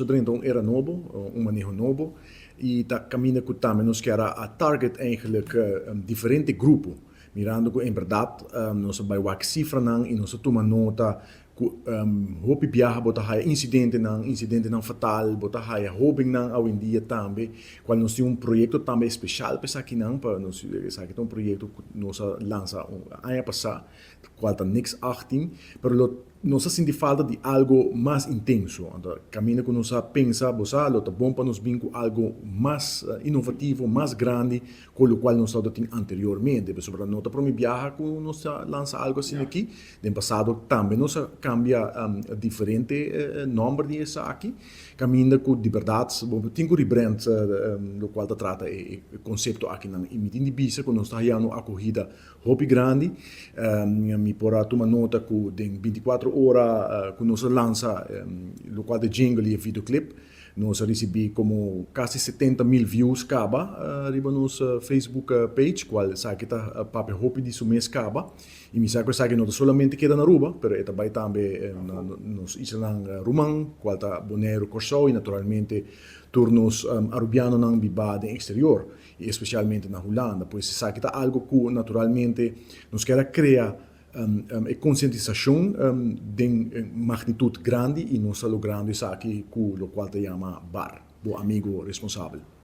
A drenta un era nobo, un maneho nobo y ta caminda cu tambe nos kier a target eigenlijk diferente grupo, mirando cu en berdad nos a bay wak cifranan y nos a tuma nota cu hopi biaha bo ta haya incidentenan, incidentenan fatal, bo ta haya hobennan awendia tambe, cual nos tin un proyecto tambe especial pa esakinan, pa nos esaki ta un proyecto cu nos a lansa aña pasa, cual ta Nix 18, pero lo Nos a sinti falta di algo mas intenso. Anto caminda cu nos a pensa, bo sa, lo ta bon pa nos bin cu algo mas inovativo, mas grandi cu locual nos tabata tin anteriormente. Pasobra no ta prome biaha cu nos ta lansa algo asina aki. Den pasado tambe nos a cambia diferente nomber di esaki. Caminda cu di berdad bo tin cu rebrand locual ta trata e concepto akinan. Y mi tin di bisa cu nos ta hayando acogida Hopi grandi. Mi por a tuma nota ku den bintikuater ora ku nos a lansa lokual ta jingle i e videoclip, nos a risibí komo kasi 70,000 views kaba riba nos Facebook page, kual esaki ta papia hopi di su mes kaba. I mi sa ku esaki no ta solamente keda na Aruba, pero e ta bai tambe na nos islanan ruman, kual ta Boneiru, Kòrsou i naturalmente tur nos arubianonan bibá den eksterior. I especialmente na Hulanda. Pues esaki ta algo cu naturalmente nos kier a crea e concientisacion den magnitud grandi y nos ta logrando esaki cu locual ta yama bar, bo amigo responsabel.